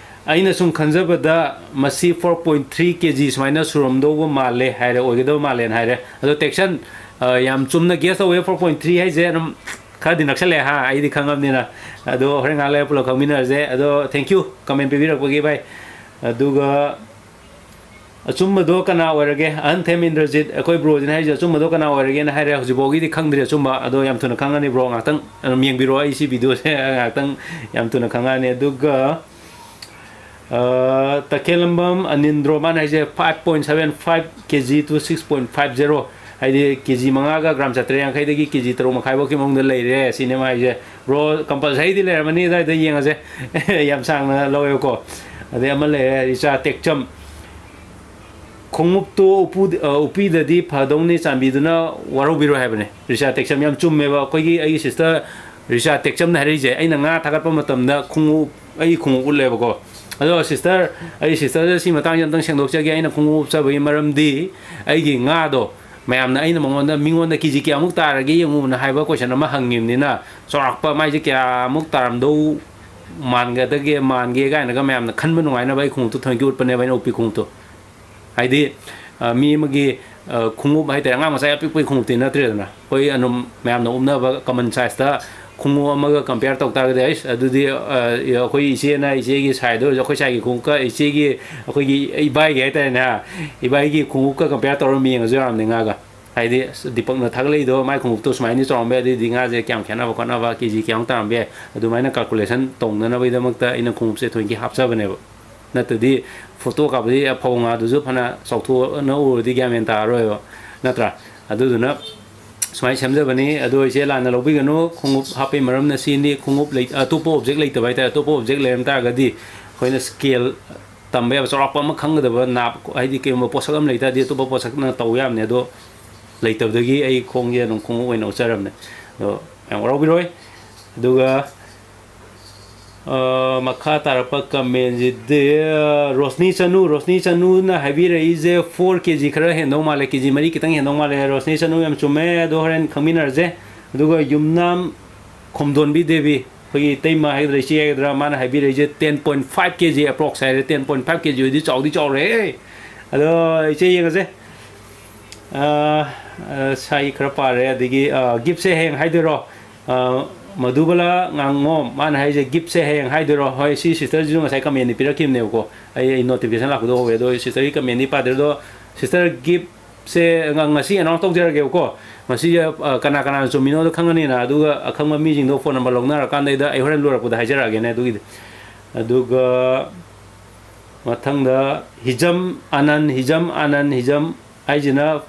ꯑꯩꯅ ꯁꯨꯝ ꯈꯟꯖꯕꯗ ꯃꯁꯤ four point three K G ꯁꯨꯃꯥꯏꯅ ꯁꯨꯔꯝꯗꯧꯕ ꯃꯥꯜꯂꯦ ꯍꯥꯏꯔꯦ, ꯑꯣꯏꯒꯗꯕ ꯃꯥꯜꯂꯦꯅ ꯍꯥꯏꯔꯦ꯫ ꯑꯗꯣ ꯇꯦꯛꯁꯟ, ꯑ, ꯌꯥꯝ ꯆꯨꯝꯅ ꯒꯦꯁ ꯇꯧꯋꯦ꯫ Four point three ꯍꯥꯏꯁꯦ ꯑꯗꯨꯝ ꯈꯔꯗꯤ ꯅꯛꯁꯜꯂꯛꯑꯦ ꯍꯥ, ꯑꯩꯗꯤ ꯈꯪꯉꯕꯅꯤꯅ꯫ ꯑꯗꯣ ꯍꯣꯔꯦꯟ ꯉꯥꯏꯍꯥꯛ ꯂꯩꯔ ꯄꯨꯂꯞ ꯈꯪꯃꯤꯟꯅꯔꯁꯦ꯫ ꯑꯗꯣ thank you ꯀꯃꯦꯟ ꯄꯤꯕꯤꯔꯛꯄꯒꯤ ꯚꯥꯏ꯫ ꯑꯗꯨꯒ ꯑꯆꯨꯝꯕꯗꯣ ꯀꯅꯥ ꯑꯣꯏꯔꯒꯦ? ꯑꯍꯟꯊꯦꯝ ꯏꯟꯗ꯭ꯔꯖꯤꯠ, ꯑꯩꯈꯣꯏ ꯕ꯭ꯔꯣꯁꯤꯅ ꯍꯥꯏꯔꯤꯁꯦ ꯑꯆꯨꯝꯕꯗꯣ ꯀꯅꯥ ꯑꯣꯏꯔꯒꯦꯅ ꯍꯥꯏꯔꯦ꯫ ꯍꯧꯖꯤꯛꯐꯥꯎꯒꯤꯗꯤ ꯈꯪꯗ꯭ꯔꯤ ꯑꯆꯨꯝꯕ, ꯑꯗꯣ ꯌꯥꯝ ꯊꯨꯅ ꯈꯪꯉꯅꯤ ꯕ꯭ꯔꯣ꯫ ꯉꯥꯛꯇꯪ ꯑꯗꯨꯝ ꯌꯦꯡꯕꯤꯔꯣ ꯑꯩ ꯁꯤ ꯚꯤꯗꯤꯑꯣꯁꯦ꯫ ꯉꯥꯛꯇꯪ ꯌꯥꯝ ꯊꯨꯅ ꯈꯪꯉꯛꯑꯅꯤ꯫ ꯑꯗꯨꯒ, ꯑ, ꯇꯈꯦꯜꯂꯝꯕꯝ ꯑꯅꯤꯟꯗ꯭ꯔꯣ, ꯃꯥꯅ ꯍꯥꯏꯁꯦ five point seven five K G to six point five zero, ꯍꯥꯏꯗꯤ K G ꯃꯉꯥꯒ ꯒ꯭ꯔꯥꯝ ꯆꯥꯇ꯭ꯔꯦꯠ ꯌꯥꯡꯈꯩꯗꯒꯤ K G ꯇꯔꯨꯛ ꯃꯈꯥꯏꯐꯧꯒꯤ ꯃꯅꯨꯡꯗ ꯂꯩꯔꯦ ꯁꯤꯅꯦ ꯃꯥ ꯍꯥꯏꯁꯦ꯫ ꯕ꯭ꯔꯣ, ꯀꯝꯄꯜꯁꯔꯤꯗꯤ ꯂꯩꯔꯝꯃꯅꯤ, ꯑꯗꯨꯋꯥꯏꯗ ꯌꯦꯡꯉꯁꯦ꯫ ꯌꯥꯝ ꯁꯥꯡꯅ ꯂꯧꯋꯦꯕꯀꯣ꯫ ꯑꯗꯩ ꯑꯃ ꯂꯩꯔꯦ, ꯔꯤꯆꯥ ꯇꯦꯛꯆꯝ꯫ ꯈꯣꯡꯎꯞꯇꯨ ꯎꯄꯨ-, ꯑ, ꯎꯞꯄꯤꯗꯗꯤ ꯐꯗꯧꯅꯤ, ꯆꯥꯟꯕꯤꯗꯨꯅ ꯋꯥꯔꯧꯕꯤꯔꯣꯏ ꯍꯥꯏꯕꯅꯦ꯫ ꯔꯤꯆꯥ ꯇꯦꯛꯆꯝ ꯌꯥꯝ ꯆꯨꯝꯃꯦꯕ꯫ ꯑꯩꯈꯣꯏꯒꯤ, ꯑꯩꯒꯤ ꯁꯤꯁꯇꯔ ꯔꯤꯆꯥ ꯇꯦꯛꯆꯝꯅ ꯍꯥꯏꯔꯛꯏꯁꯦ, ꯑꯩꯅ ꯉꯥ ꯊꯥꯒꯠꯄ ꯃꯇꯝꯗ ꯈꯣꯡꯎꯞ, ꯑꯩꯒꯤ ꯈꯣꯡꯎꯞ ꯎꯠꯂꯦꯕꯀꯣ꯫ ꯑꯗꯣ ꯁꯤꯁꯇꯔ, ꯑꯩ ꯁꯤꯁꯇꯔꯗ ꯁꯤ ꯃꯇꯥꯡꯁꯦ ꯑꯝꯇꯪ ꯁꯦꯡꯗꯣꯛꯆꯒꯦ꯫ ꯑꯩꯅ ꯈꯣꯡꯎꯞ ꯎꯞꯆꯕꯒꯤ ꯃꯔꯝꯗꯤ ꯑꯩꯒꯤ ꯉꯥꯗꯣ ꯃꯌꯥꯝꯅ, ꯑꯩꯅ ꯃꯉꯣꯟꯗ, ꯃꯤꯉꯣꯟꯗ "ꯀꯦ ꯖꯤ ꯀꯌꯥꯃꯨꯛ ꯇꯥꯔꯒꯦ ꯌꯦꯡꯉꯨꯅ" ꯍꯥꯏꯕ ꯀꯣꯏꯁꯟ ꯑꯃ ꯍꯪꯉꯤꯕꯅꯤꯅ, ꯆꯥꯎꯔꯥꯛꯄ ꯃꯥꯏꯁꯦ ꯀꯌꯥꯃꯨꯛ ꯇꯥꯔꯝꯗꯧ ꯃꯥꯟꯒꯗꯒꯦ, ꯃꯥꯟꯒꯦ ꯀꯥꯏꯅꯒ ꯃꯌꯥꯝꯅ ꯈꯟꯕ ꯅꯨꯡꯉꯥꯏꯅꯕ ꯑꯩ ꯈꯣꯡꯎꯞꯇꯨ ꯊꯑꯣꯏꯀꯤ ꯎꯠꯄꯅꯦꯕ, ꯑꯩꯅ ꯎꯞꯄꯤ ꯈꯣꯡꯎꯞꯇꯨ꯫ ꯍꯥꯏꯗꯤ, ꯑ, ꯃꯤ ꯑꯃꯒꯤ, ꯑ, ꯈꯣꯡꯎꯞ ꯍꯥꯏꯇꯥꯔꯦ, ꯑꯉꯥꯡ ꯃꯆꯥ ꯑꯄꯤꯛꯄꯒꯤ ꯈꯣꯡꯎꯞꯇꯤ ꯅꯠꯇ꯭ꯔꯦꯗꯅ꯫ ꯑꯩꯈꯣꯏ ꯑꯗꯨꯝ ꯃꯌꯥꯝꯅ ꯎꯞꯅꯕ ꯀꯃꯟ ꯁꯥꯏꯖꯇ ꯈꯣꯡꯎꯞ ꯑꯃꯒ ꯀꯝꯄꯤꯌꯔ ꯇꯧ ꯇꯥꯔꯒꯗꯤ, ꯑꯩꯁ, ꯑꯗꯨꯗꯤ, ꯑ, ꯑꯩꯈꯣꯏ ꯏꯆꯦꯅ ꯏꯆꯦꯒꯤ ꯁꯥꯏꯖꯇ ꯑꯣꯏꯔꯁꯨ, ꯑꯩꯈꯣꯏ ꯁꯥꯏꯒꯤ ꯈꯣꯡꯎꯞꯀ ꯏꯆꯦꯒꯤ, ꯑꯩꯈꯣꯏꯒꯤ ꯏꯕꯥꯏꯒꯤ ꯍꯥꯏꯇꯥꯔꯦꯅꯦ, ꯏꯕꯥꯏꯒꯤ ꯈꯣꯡꯎꯞꯀ ꯀꯝꯄꯤꯌꯔ ꯇꯧꯔꯒ ꯌꯦꯡꯉꯁꯨ ꯌꯥꯔꯝꯅꯤ ꯉꯥꯒ꯫ ꯍꯥꯏꯗꯤ, ꯑꯁ, ꯗꯤꯄꯛꯅ ꯊꯥꯒꯠꯂꯛꯏꯗꯣ, ꯃꯥꯏ ꯈꯣꯡꯎꯞꯇꯣ ꯁꯨꯃꯥꯏꯅꯗꯤ ꯆꯥꯎꯔꯝꯕ ꯌꯥꯏ, ꯑꯗꯨꯏꯗꯤ ꯉꯥꯁꯦ ꯀꯌꯥꯝ ꯈꯦꯠꯅꯕ ꯈꯣꯠꯅꯕ, ꯀꯦ ꯖꯤ ꯀꯌꯥꯃꯨꯛ ꯇꯥꯔꯝꯕ ꯌꯥꯏ, ꯑꯗꯨꯃꯥꯏꯅ ꯀꯥꯜꯀꯨꯂꯦꯁꯟ ꯇꯧꯅꯅꯕꯒꯤꯗꯃꯛꯇ ꯑꯩꯅ ꯈꯣꯡꯎꯞꯁꯦ ꯊꯑꯣꯏꯀꯤ ꯍꯥꯞꯆꯕꯅꯦꯕ꯫ ꯅꯠꯇ꯭ꯔꯗꯤ ꯐꯣꯇꯣ ꯀꯥꯞꯄꯗꯤ ꯐꯧ ꯉꯥꯗꯨꯁꯨ ꯐꯅ ꯆꯥꯎꯊꯣꯛꯅ ꯎꯔꯗꯤ ꯒ꯭ꯌꯥꯟ ꯃꯦꯟ ꯇꯥꯔꯔꯣꯏꯕ, ꯅꯠꯇ꯭ꯔꯥ? ꯑꯗꯨꯗꯨꯅ ꯁꯨꯃꯥꯏꯅ ꯁꯦꯝꯖꯕꯅꯤ꯫ ꯑꯗꯣ ꯏꯆꯦ ꯂꯥꯟꯅ ꯂꯧꯕꯤꯒꯅꯨ, ꯈꯣꯡꯎꯞ ꯍꯥꯞꯄꯩ ꯃꯔꯝꯅ ꯁꯤꯅꯤ꯫ ꯈꯣꯡꯎꯞ ꯂꯩ-, ꯑꯇꯣꯞꯄ ꯑꯣꯞꯖꯦꯛ ꯂꯩꯇꯕ ꯍꯥꯏꯇꯥꯔꯦ꯫ ꯑꯇꯣꯞꯄ ꯑꯣꯞꯖꯦꯛ ꯂꯩꯔꯝ ꯇꯥꯔꯒꯗꯤ ꯑꯩꯈꯣꯏꯅ ꯁ꯭ꯀꯦꯜ ꯇꯝꯕ ꯌꯥꯕ ꯆꯥꯎꯔꯥꯛꯄ ꯑꯃ ꯈꯪꯒꯗꯕ ꯅꯥꯞ, ꯍꯥꯏꯗꯤ ꯀꯩꯒꯨꯝꯕ ꯄꯣꯠꯁꯛ ꯑꯃ ꯂꯩꯇꯥꯔꯗꯤ ꯑꯇꯣꯞꯄ ꯄꯣꯠꯁꯛꯅ ꯇꯧ ꯌꯥꯕꯅꯦ꯫ ꯑꯗꯣ ꯂꯩꯇꯕꯗꯒꯤ ꯑꯩ ꯈꯣꯡꯁꯦ ꯑꯗꯨꯝ ꯈꯣꯡꯎꯞ ꯑꯣꯏꯅ ꯎꯠꯆꯔꯕꯅꯦ꯫ ꯑꯗꯣ ꯃꯌꯥꯝ ꯋꯥꯔꯧꯕꯤꯔꯣꯏ꯫ ꯑꯗꯨꯒ ꯑ, ꯃꯈꯥ ꯇꯥꯔꯛꯄ ꯀꯃꯦꯟꯁꯤꯗꯤ, ꯑ, ꯔꯣꯁꯅꯤ ꯆꯅꯨ, ꯔꯣꯁꯅꯤ ꯆꯅꯨꯅ ꯍꯥꯏꯕꯤꯔꯛꯏꯁꯦ ꯐꯣꯔ ꯀꯦ ꯖꯤ ꯈꯔ ꯍꯦꯟꯗꯧ ꯃꯥꯜꯂꯦ, ꯀꯦ ꯖꯤ ꯃꯔꯤ ꯈꯤꯇꯪ ꯍꯦꯟꯗꯧ ꯃꯥꯜꯂꯦ꯫ ꯔꯣꯁꯅꯤ ꯆꯅꯨ, ꯌꯥꯝ ꯆꯨꯝꯃꯦ, ꯑꯗꯣ ꯍꯣꯔꯦꯟ ꯈꯪꯃꯤꯟꯅꯔꯁꯦ꯫ ꯑꯗꯨꯒ ꯌꯨꯝꯅꯥꯝ ꯈꯣꯝꯗꯣꯟꯕꯤ ꯗꯦꯕꯤ, ꯑꯩꯈꯣꯏꯒꯤ ꯏꯇꯩꯃ ꯍꯥꯏꯒꯗ꯭ꯔꯥ, ꯏꯆꯦ ꯍꯥꯏꯒꯗ꯭ꯔꯥ, ꯃꯥꯅ ꯍꯥꯏꯕꯤꯔꯛꯏꯁꯦ ꯇꯦꯟ ꯄꯣꯏꯟ ꯐꯥꯏꯚ ꯀꯦ ꯖꯤ ꯑꯦꯄ꯭ꯔꯣꯛꯁ ꯍꯥꯏꯔꯦ꯫ ꯇꯦꯟ ꯄꯣꯏꯟ ꯐꯥꯏꯚ ꯀꯦ ꯖꯤ ꯑꯣꯏꯗꯤ ꯆꯥꯎꯗꯤ ꯆꯥꯎꯔꯦꯍꯦ꯫ ꯑꯗꯣ ꯏꯆꯦ ꯌꯦꯡꯉꯁꯦ꯫ ꯑ, ꯑ, ꯁꯥꯏ ꯈꯔ ꯄꯥꯔꯦ, ꯑꯗꯒꯤ, ꯑ, ꯒꯤꯐꯁꯦ ꯍꯌꯦꯡ ꯍꯥꯏꯗꯣꯏꯔꯣ? ꯑ, ꯃꯙꯨꯕꯂꯥ ꯉꯥꯉꯣꯝ, ꯃꯥꯅ ꯍꯥꯏꯁꯦ ꯒꯤꯐꯁꯦ ꯍꯌꯦꯡ ꯍꯥꯏꯗꯣꯏꯔꯣ? ꯍꯣꯏ, ꯁꯤ ꯁꯤꯁꯇꯔꯁꯤꯁꯨ ꯉꯁꯥꯏ ꯀꯃꯦꯟꯗꯤ ꯄꯤꯔꯛꯈꯤꯕꯅꯦꯕꯀꯣ, ꯑꯩ, ꯑꯩ ꯅꯣꯇꯤꯐꯤꯀꯦꯁꯟ ꯂꯥꯛꯄꯗꯣ ꯍꯧꯋꯦ꯫ ꯑꯗꯣ ꯁꯤꯁꯇꯔꯒꯤ ꯀꯃꯦꯟꯗꯤ ꯄꯥꯗ꯭ꯔꯦ꯫ ꯑꯗꯣ ꯁꯤꯁꯇꯔ ꯒꯤꯐꯁꯦ ꯉ-, ꯉꯁꯤ ꯑꯦꯅꯥꯎꯟꯁ ꯇꯧꯖꯔꯒꯦꯕꯀꯣ꯫ ꯉꯁꯤ, ꯑ, ꯀꯅꯥ ꯀꯅꯥꯅ ꯆꯨꯝꯃꯤꯅꯣꯗꯣ ꯈꯪꯉꯅꯤꯅ, ꯑꯗꯨꯒ ꯑꯈꯪꯕ ꯃꯤꯁꯤꯡꯗꯣ ꯐꯣꯟ ꯅꯝꯕꯔ ꯂꯧꯅꯔꯀꯥꯟꯗꯩꯗ ꯑꯩ ꯍꯣꯔꯦꯟ ꯂꯣꯏꯔꯛꯄꯗ ꯍꯥꯏꯖꯔꯛꯑꯒꯦꯅꯦ ꯑꯗꯨꯒꯤꯗꯤ꯫ ꯑꯗꯨꯒ ꯃꯊꯪꯗ ꯍꯤꯖꯝ ꯑꯥꯅꯟ, ꯍꯤꯖꯝ ꯑꯥꯅꯟ, ꯍꯤꯖꯝ ꯍꯥꯏꯁꯤꯅ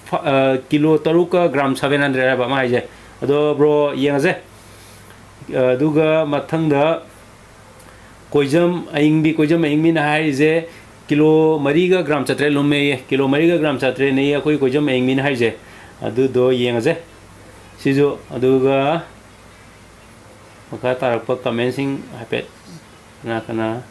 ꯐ-, ꯑ, ꯀꯤꯂꯣ ꯇꯔꯨꯛꯀ ꯒ꯭ꯔꯥꯝ ꯁꯚꯦꯟ ꯍꯟꯗ꯭ꯔꯦꯠ ꯍꯥꯏꯕ ꯑꯃ ꯍꯥꯏꯁꯦ꯫ ꯑꯗꯣ ꯕ꯭ꯔꯣ ꯌꯦꯡꯉꯁꯦ꯫ ꯑꯗꯨꯒ ꯃꯊꯪꯗ ꯀꯣꯏꯖꯝ ꯑꯏꯪꯕꯤ, ꯀꯣꯏꯖꯝ ꯑꯏꯪꯕꯤꯅ ꯍꯥꯏꯔꯤꯁꯦ ꯀꯤꯂꯣ ꯃꯔꯤꯒ ꯒ꯭ꯔꯥꯝ ꯆꯥꯇ꯭ꯔꯦꯠ ꯂꯨꯝꯃꯦꯌꯦ꯫ ꯀꯤꯂꯣ ꯃꯔꯤꯒ ꯒ꯭ꯔꯥꯝ ꯆꯥꯇ꯭ꯔꯦꯠꯅꯦꯌꯦ ꯑꯩꯈꯣꯏ ꯀꯣꯏꯖꯝ ꯑꯏꯪꯕꯤꯅ ꯍꯥꯏꯁꯦ꯫ ꯑꯗꯨꯗꯣ ꯌꯦꯡꯉꯁꯦ꯫ ꯁꯤꯁꯨ, ꯑꯗꯨꯒ ꯃꯈꯥ ꯇꯥꯔꯛꯄ ꯀꯃꯦꯟꯁꯤꯡ ꯍꯥꯏꯐꯦꯠ ꯀꯅꯥ ꯀꯅꯥ?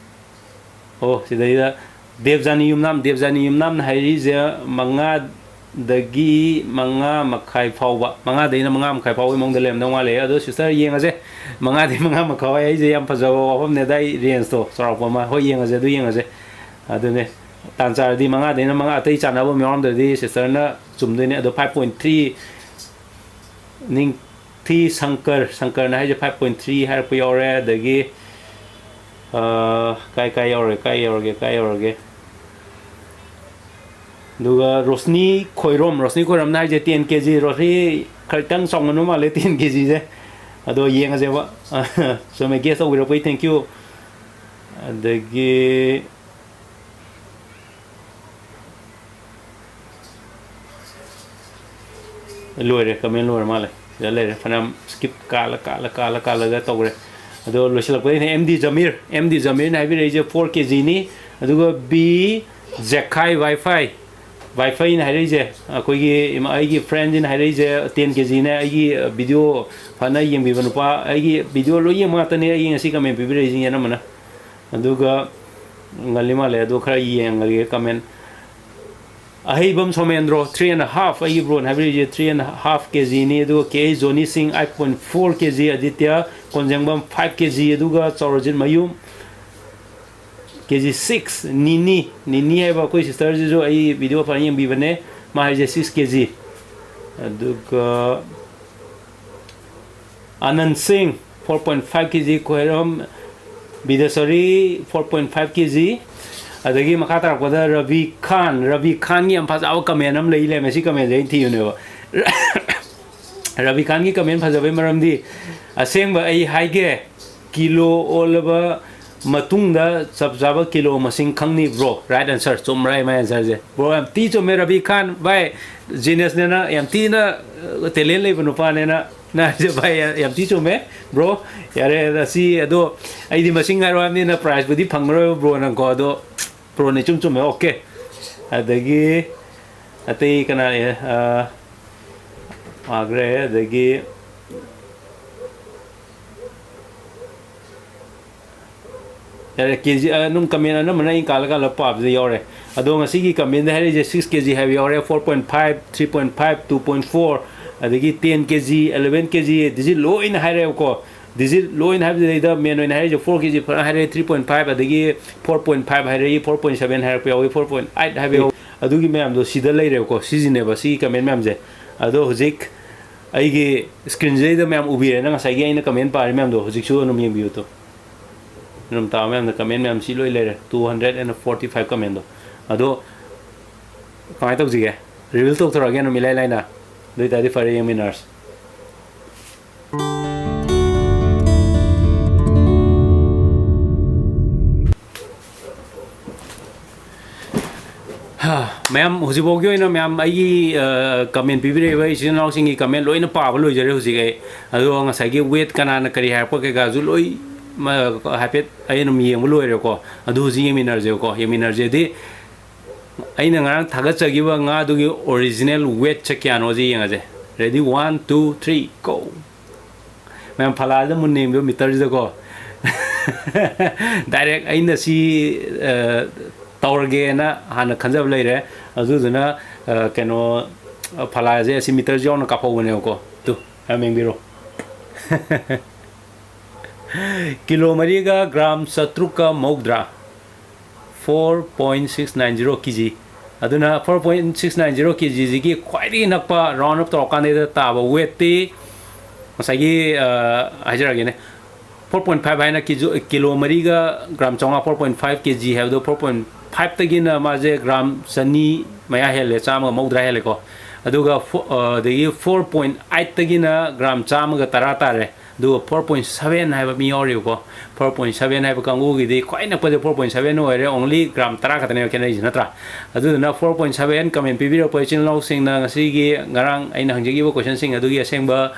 ꯑꯣ, ꯁꯤꯗꯩꯗ ꯗꯦꯕꯖꯥꯅꯤ ꯌꯨꯝꯅꯥꯝ, ꯗꯦꯕꯖꯥꯅꯤ ꯌꯨꯝꯅꯥꯝꯅ ꯍꯥꯏꯔꯤꯁꯦ ꯃꯉꯥꯗꯒꯤ ꯃꯉꯥ ꯃꯈꯥꯏ ꯐꯥꯎꯕ, ꯃꯉꯥꯗꯩꯅ ꯃꯉꯥ ꯃꯈꯥꯏ ꯐꯥꯎꯕꯒꯤ ꯃꯑꯣꯡꯗ ꯂꯩꯔꯝꯗꯧ ꯃꯥꯜꯂꯦ꯫ ꯑꯗꯣ ꯁꯤꯁꯇꯔ ꯌꯦꯡꯉꯁꯦ, ꯃꯉꯥꯗꯩ ꯃꯉꯥ ꯃꯈꯥꯏ ꯍꯥꯏꯁꯦ ꯌꯥꯝ ꯐꯖꯕ ꯋꯥꯐꯝꯅꯦ, ꯑꯗꯥꯏ ꯔꯦꯟꯖꯇꯣ ꯆꯥꯎꯔꯥꯛꯄ ꯑꯃ꯫ ꯍꯣꯏ, ꯌꯦꯡꯉꯁꯦ, ꯑꯗꯨ ꯌꯦꯡꯉꯁꯦ꯫ ꯑꯗꯨꯅꯦ, ꯇꯥꯟ ꯆꯥꯔꯗꯤ ꯃꯉꯥꯗꯩꯅ ꯃꯉꯥ, ꯑꯇꯩ ꯆꯥꯟꯅꯕ ꯑꯃ ꯌꯥꯎꯔꯝꯗ꯭ꯔꯗꯤ ꯁꯤꯁꯇꯔꯅ ꯆꯨꯝꯗꯣꯏꯅꯦ꯫ ꯑꯗꯣ ꯐꯥꯏꯚ ꯄꯣꯏꯟ ꯊ꯭ꯔꯤ ꯅꯤꯡꯊꯤ ꯁꯪꯀꯔ, ꯁꯪꯀꯔꯅ ꯍꯥꯏꯁꯦ ꯐꯥꯏꯚ ꯄꯣꯏꯟ ꯊ꯭ꯔꯤ ꯍꯥꯏꯔꯛꯄ ꯌꯥꯎꯔꯦ꯫ ꯑꯗꯒꯤ, ꯑ, ꯀꯥꯏ, ꯀꯥꯏ ꯌꯧꯔꯒꯦ, ꯀꯥꯏ ꯌꯧꯔꯒꯦ, ꯀꯥꯏ ꯌꯧꯔꯒꯦ? ꯑꯗꯨꯒ ꯔꯣꯁꯅꯤ ꯈꯣꯏꯔꯣꯝ, ꯔꯣꯁꯅꯤ ꯈꯣꯏꯔꯣꯝꯅ ꯍꯥꯏꯁꯦ ꯇꯦꯟ ꯀꯦ ꯖꯤ, ꯔꯣꯁꯅꯤ ꯈꯔꯇꯪ ꯆꯥꯎꯃꯟꯕ ꯃꯥꯜꯂꯦ ꯇꯦꯟ ꯀꯦ ꯖꯤꯁꯦ꯫ ꯑꯗꯣ ꯌꯦꯡꯉꯁꯦꯕ꯫ ꯆꯨꯝꯃꯦ, ꯒꯦꯁ ꯇꯧꯕꯤꯔꯛꯄꯒꯤ thank you꯫ ꯑꯗꯒꯤ ꯂꯣꯏꯔꯦ, ꯀꯃꯦꯟ ꯂꯣꯏꯔ ꯃꯥꯜꯂꯦ꯫ ꯁꯤꯗ ꯂꯩꯔꯦ, ꯐꯅꯌꯥꯝ ꯁ꯭ꯀꯤꯞ ꯀꯥꯜꯂ ꯀꯥꯜꯂ ꯀꯥꯜꯂ ꯀꯥꯜꯂꯒ ꯇꯧꯈ꯭ꯔꯦ꯫ ꯑꯗꯣ ꯂꯣꯏꯁꯤꯜꯂꯛꯄꯗꯩꯅꯦ M D Jamir, M D ꯖꯃꯤꯔꯅ ꯍꯥꯏꯕꯤꯔꯛꯏꯁꯦ ꯐꯣꯔ ꯀꯦ ꯖꯤꯅꯤ꯫ ꯑꯗꯨꯒ ꯕꯤ ꯖꯦꯈꯥꯏ ꯋꯥꯏꯐꯥꯏ, ꯋꯥꯏꯐꯥꯏꯅ ꯍꯥꯏꯔꯛꯏꯁꯦ, ꯑꯩꯈꯣꯏꯒꯤ ꯏꯃꯥ-, ꯑꯩꯒꯤ ꯐ꯭ꯔꯦꯟꯁꯤꯅ ꯍꯥꯏꯔꯛꯏꯁꯦ ꯇꯦꯟ ꯀꯦ ꯖꯤꯅꯦ꯫ ꯑꯩꯒꯤ ꯚꯤꯗꯤꯑꯣ ꯐꯅ ꯌꯦꯡꯕꯤꯕ ꯅꯨꯄꯥ, ꯑꯩꯒꯤ ꯚꯤꯗꯤꯑꯣ ꯂꯣꯏ ꯌꯦꯡꯕ ꯉꯥꯛꯇꯅꯦ ꯑꯩꯒꯤ ꯉꯁꯤ ꯀꯃꯦꯟ ꯄꯤꯕꯤꯔꯛꯏꯁꯤꯡꯁꯦ ꯑꯅꯝꯕꯅ꯫ ꯑꯗꯨꯒ ꯉꯜꯂꯤ ꯃꯥꯜꯂꯦ, ꯑꯗꯣ ꯈꯔ ꯌꯦꯡꯉꯒꯦ ꯀꯃꯦꯟ꯫ ꯑꯍꯩꯕꯝ ꯁꯣꯃꯦꯟꯗ꯭ꯔꯣ, three and half, ꯑꯩꯒꯤ ꯕ꯭ꯔꯣꯅ ꯍꯥꯏꯕꯤꯔꯤꯁꯦ three and half ꯀꯦ ꯖꯤꯅꯤ꯫ ꯑꯗꯨꯒ ꯀꯦ ꯑꯩꯆ ꯖꯣꯅꯤ ꯁꯤꯡ, eight point four ꯀꯦ ꯖꯤ, ꯑꯗꯤꯇ꯭ꯌ ꯀꯣꯟꯖꯦꯡꯕꯝ, five ꯀꯦ ꯖꯤ, ꯑꯗꯨꯒ ꯆꯥꯎꯔꯖꯤꯠ ꯃꯌꯨꯝ, ꯀꯦ ꯖꯤ six, ꯅꯤꯅꯤ, ꯅꯤꯅꯤ ꯍꯥꯏꯕ ꯑꯩꯈꯣꯏ ꯁꯤꯁꯇꯔꯁꯤꯁꯨ ꯑꯩ ꯚꯤꯗꯤꯑꯣ ꯐꯖꯅ ꯌꯦꯡꯕꯤꯕꯅꯦ, ꯃꯥ ꯍꯥꯏꯁꯦ six ꯀꯦ ꯖꯤ꯫ ꯑꯗꯨꯒ ꯑꯅꯟ ꯁꯤꯡ, four point five ꯀꯦ ꯖꯤ, ꯈ꯭ꯋꯥꯏꯔꯝ ꯕꯤꯗꯦꯁꯣꯔꯤ, four point five ꯀꯦ ꯖꯤ꯫ ꯑꯗꯒꯤ ꯃꯈꯥ ꯇꯥꯔꯛꯄꯗ ꯔꯕꯤ ꯈꯥꯟ, ꯔꯕꯤ ꯈꯥꯟꯒꯤ ꯌꯥꯝ ꯐꯖꯕ ꯀꯃꯦꯟ ꯑꯃ ꯂꯩ ꯂꯩꯔꯝꯃꯦ, ꯁꯤ ꯀꯃꯦꯟꯁꯦ ꯑꯩꯅ ꯊꯤꯕꯅꯦꯕ꯫ ꯔꯕꯤ ꯈꯥꯟꯒꯤ ꯀꯃꯦꯟ ꯐꯖꯕꯩ ꯃꯔꯝꯗꯤ, ꯑꯁꯦꯡꯕ ꯑꯩ ꯍꯥꯏꯒꯦ, ꯀꯤꯂꯣ ꯑꯣꯜꯂꯕ ꯃꯇꯨꯡꯗ ꯆꯞ ꯆꯥꯕ ꯀꯤꯂꯣ ꯃꯁꯤꯡ ꯈꯪꯅꯤ ꯕ꯭ꯔꯣ꯫ Right answer, ꯆꯨꯝꯕ꯭ꯔꯥ ꯃꯥꯏ ꯑꯟꯁꯔꯁꯦ? ꯕ꯭ꯔꯣ, ꯌꯥꯝ ꯊꯤ ꯆꯨꯝꯃꯦ ꯔꯕꯤ ꯈꯥꯟ ꯚꯥꯏ, ꯖꯤꯅꯤꯌꯁꯅꯦꯅ, ꯌꯥꯝ ꯊꯤꯅ ꯇꯦꯂꯦꯟ ꯂꯩꯕ ꯅꯨꯄꯥꯅꯦꯅ꯫ ꯅ ꯍꯥꯏꯁꯦ ꯚꯥꯏ, ꯌꯥꯝ ꯊꯤ ꯆꯨꯝꯃꯦ ꯕ꯭ꯔꯣ꯫ ꯌꯥꯔꯦ, ꯑꯁꯤ ꯑꯗꯣ ꯑꯩꯗꯤ ꯃꯁꯤꯡ ꯍꯥꯏꯔꯣ ꯍꯥꯏꯕꯅꯤꯅ ꯄ꯭ꯔꯥꯏꯖꯄꯨꯗꯤ ꯐꯪꯉꯔꯣꯏꯕ ꯕ꯭ꯔꯣ ꯅꯪꯀꯣ, ꯑꯗꯣ ꯕ꯭ꯔꯣꯅ ꯏꯆꯨꯝ ꯆꯨꯝꯃꯦ꯫ ꯑꯣꯀꯦ, ꯑꯗꯒꯤ ꯑꯇꯩ ꯀꯅꯥ, ꯑ, ꯃꯥꯒ꯭ꯔꯦ, ꯑꯗꯒꯤ ꯌꯥꯔꯦ, ꯀꯦ ꯖꯤ, ꯑ, ꯑꯗꯨꯝ ꯀꯃꯦꯟ ꯑꯅꯝꯕꯅ ꯑꯩꯅ ꯀꯥꯜꯂ ꯀꯥꯜꯂ ꯄꯥꯕꯗ ꯌꯥꯎꯔꯦ꯫ ꯑꯗꯣ ꯉꯁꯤꯒꯤ ꯀꯃꯦꯟꯗ ꯍꯥꯏꯔꯛꯏꯁꯦ six ꯀꯦ ꯖꯤ ꯍꯥꯏꯕ ꯌꯥꯎꯔꯦ, four point five, three point five, two point four, ꯑꯗꯒꯤ ten ꯀꯦ ꯖꯤ, eleven ꯀꯦ ꯖꯤ, ꯗꯤꯖꯤꯠ ꯂꯣꯏꯅ ꯍꯥꯏꯔꯛꯑꯦꯕꯀꯣ꯫ ꯗꯤꯖꯤꯠ ꯂꯣꯏꯅ ꯍꯥꯏꯕꯁꯤꯗꯩꯗ ꯃꯦꯟ ꯑꯣꯏꯅ ꯍꯥꯏꯔꯛꯏꯁꯦ four ꯀꯦ ꯖꯤ ꯐꯖꯅ ꯍꯥꯏꯔꯛꯑꯦ, three point five, ꯑꯗꯒꯤ four point five ꯍꯥꯏꯔꯛꯏ, four point seven ꯍꯥꯏꯔꯛꯄ ꯌꯥꯎꯏ, four point eight ꯍꯥꯏꯕ ꯌꯥꯎꯏ꯫ ꯑꯗꯨꯒꯤ ꯃꯌꯥꯝꯗꯣ ꯁꯤꯗ ꯂꯩꯔꯦꯕꯀꯣ, ꯁꯤꯁꯤꯅꯦꯕ ꯁꯤꯒꯤ ꯀꯃꯦꯟ ꯃꯌꯥꯝꯁꯦ꯫ ꯑꯗꯣ ꯍꯧꯖꯤꯛ ꯑꯩꯒꯤ ꯁ꯭ꯀ꯭ꯔꯤꯟꯁꯤꯗꯩꯗ ꯃꯌꯥꯝ ꯎꯕꯤꯔꯦꯅ, ꯉꯁꯥꯏꯒꯤ ꯑꯩꯅ ꯀꯃꯦꯟ ꯄꯥꯔꯤ ꯃꯌꯥꯝꯗꯣ ꯍꯧꯖꯤꯛꯁꯨ ꯑꯗꯨꯝ ꯌꯦꯡꯕꯤꯌꯨ ꯇꯨ꯫ ꯑꯗꯨꯝ ꯇꯥꯕ ꯃꯌꯥꯝꯗ ꯀꯃꯦꯟ ꯃꯌꯥꯝ ꯁꯤ ꯂꯣꯏ ꯂꯩꯔꯦ, two hundred and forty five ꯀꯃꯦꯟꯗꯣ꯫ ꯑꯗꯣ ꯀꯃꯥꯏꯅ ꯇꯧꯁꯤꯒꯦ? ꯔꯤꯚꯤꯜ ꯇꯧꯊꯣꯔꯛꯑꯒꯦ ꯑꯗꯨꯝ ꯏꯂꯥꯏ ꯂꯥꯏꯅ꯫ ꯑꯗꯨ ꯑꯣꯏ ꯇꯥꯔꯗꯤ ꯐꯔꯦ, ꯌꯦꯡꯃꯤꯟꯅꯔꯁꯤ꯫ ꯃꯌꯥꯝ, ꯍꯧꯖꯤꯛꯐꯥꯎꯒꯤ ꯑꯣꯏꯅ ꯃꯌꯥꯝ ꯑꯩꯒꯤ ꯀꯃꯦꯟ ꯄꯤꯕꯤꯔꯛꯏꯕ ꯏꯆꯤꯟ ꯏꯅꯥꯎꯁꯤꯡꯒꯤ ꯀꯃꯦꯟ ꯂꯣꯏꯅ ꯄꯥꯕ ꯂꯣꯏꯖꯔꯦ ꯍꯧꯖꯤꯛ ꯑꯩ꯫ ꯑꯗꯣ ꯉꯁꯥꯏꯒꯤ ꯋꯦꯠ ꯀꯅꯥꯅ ꯀꯔꯤ ꯍꯥꯏꯔꯛꯄ ꯀꯩꯀꯥꯁꯨ ꯂꯣꯏ, ꯃ-, ꯍꯥꯏꯐꯦꯠ ꯑꯩ ꯑꯗꯨꯝ ꯌꯦꯡꯕ ꯂꯣꯏꯔꯦꯀꯣ꯫ ꯑꯗꯨ ꯍꯧꯖꯤꯛ ꯌꯦꯡꯃꯤꯟꯅꯔꯁꯦꯕꯀꯣ꯫ ꯌꯦꯡꯃꯤꯟꯅꯔꯁꯦꯗꯤ ꯑꯩꯅ ꯉꯔꯥꯡ ꯊꯥꯒꯠꯆꯈꯤꯕ ꯉꯥꯗꯨꯒꯤ ꯑꯣꯔꯤꯖꯤꯅꯦꯜ ꯋꯦꯠꯁꯦ ꯀꯌꯥꯅꯣꯁꯦ ꯌꯦꯡꯉꯁꯦ꯫ Ready, one, two, three, go! ꯃꯌꯥꯝ, ꯐꯂꯥꯗ ꯃꯨꯟꯅ ꯌꯦꯡꯕꯤꯌꯨ, ꯃꯤꯇꯔꯁꯤꯗꯀꯣ꯫ Direct ꯑꯩꯅ ꯁꯤ, ꯑ, ꯇꯧꯔꯒꯦꯅ ꯍꯥꯟꯅ ꯈꯟꯖꯕ ꯂꯩꯔꯦ꯫ ꯑꯗꯨꯗꯨꯅ, ꯑ, ꯀꯩꯅꯣ, ꯐꯂꯥꯁꯦ ꯑꯁꯤ ꯃꯤꯇꯔꯁꯤ ꯌꯥꯎꯅ ꯀꯥꯞꯍꯧꯕꯅꯦꯕꯀꯣ꯫ ꯇꯨ, ꯃꯌꯥꯝ ꯌꯦꯡꯕꯤꯔꯣ꯫ ꯀꯤꯂꯣ ꯃꯔꯤꯒ ꯒ꯭ꯔꯥꯝ ꯆꯥꯇ꯭ꯔꯨꯛꯀ ꯃꯧꯗ꯭ꯔꯥ꯫ Four point six nine zero K G꯫ ꯑꯗꯨꯅ four point six nine zero K G ꯁꯤꯒꯤ ꯈ꯭ꯋꯥꯏꯗꯒꯤ ꯅꯛꯄ round up ꯇꯧꯔꯀꯥꯟꯗ ꯇꯥꯕ ꯋꯦꯠꯇꯤ ꯉꯁꯥꯏꯒꯤ, ꯑ, ꯍꯥꯏꯖꯔꯛꯑꯒꯦꯅꯦ, four point five ꯍꯥꯏꯅ ꯀꯤꯖꯣ-, ꯀꯤꯂꯣ ꯃꯔꯤꯒ ꯒ꯭ꯔꯥꯝ ꯆꯥꯝꯃꯉꯥ, four point five K G ꯍꯥꯏꯕꯗꯣ, four point five ꯇꯒꯤꯅ ꯃꯥꯁꯦ ꯒ꯭ꯔꯥꯝ ꯆꯅꯤ ꯃꯌꯥ ꯍꯦꯜꯂꯦ, ꯆꯥꯝꯃꯒ ꯃꯧꯗ꯭ꯔꯥ ꯍꯦꯜꯂꯦꯀꯣ꯫ ꯑꯗꯨꯒ ꯐꯣ-, ꯑ, ꯑꯗꯒꯤ four point eight ꯇꯒꯤꯅ ꯒ꯭ꯔꯥꯝ ꯆꯥꯝꯃꯒ ꯇꯔꯥ ꯇꯥꯔꯦ꯫ ꯑꯗꯨꯒ four point seven ꯍꯥꯏꯕ ꯃꯤ ꯌꯥꯎꯔꯤꯕꯀꯣ꯫ Four point seven ꯍꯥꯏꯕ ꯀꯥꯡꯕꯨꯒꯤꯗꯤ ꯈ꯭ꯋꯥꯏ ꯅꯛꯄꯁꯦ four point seven ꯑꯣꯏꯔꯦ, only ꯒ꯭ꯔꯥꯝ ꯇꯔꯥ ꯈꯛꯇꯅꯦꯕ ꯈꯦꯠꯅꯔꯤꯁꯦ, ꯅꯠꯇ꯭ꯔꯥ? ꯑꯗꯨꯗꯨꯅ four point seven ꯀꯃꯦꯟ ꯄꯤꯕꯤꯔꯛꯄ ꯏꯆꯤꯟ ꯏꯅꯥꯎꯁꯤꯡꯅ ꯉꯁꯤꯒꯤ, ꯉꯔꯥꯡ ꯑꯩꯅ ꯍꯪꯖꯈꯤꯕ questionꯁꯤꯡ ꯑꯗꯨꯒꯤ ꯑꯁꯦꯡꯕ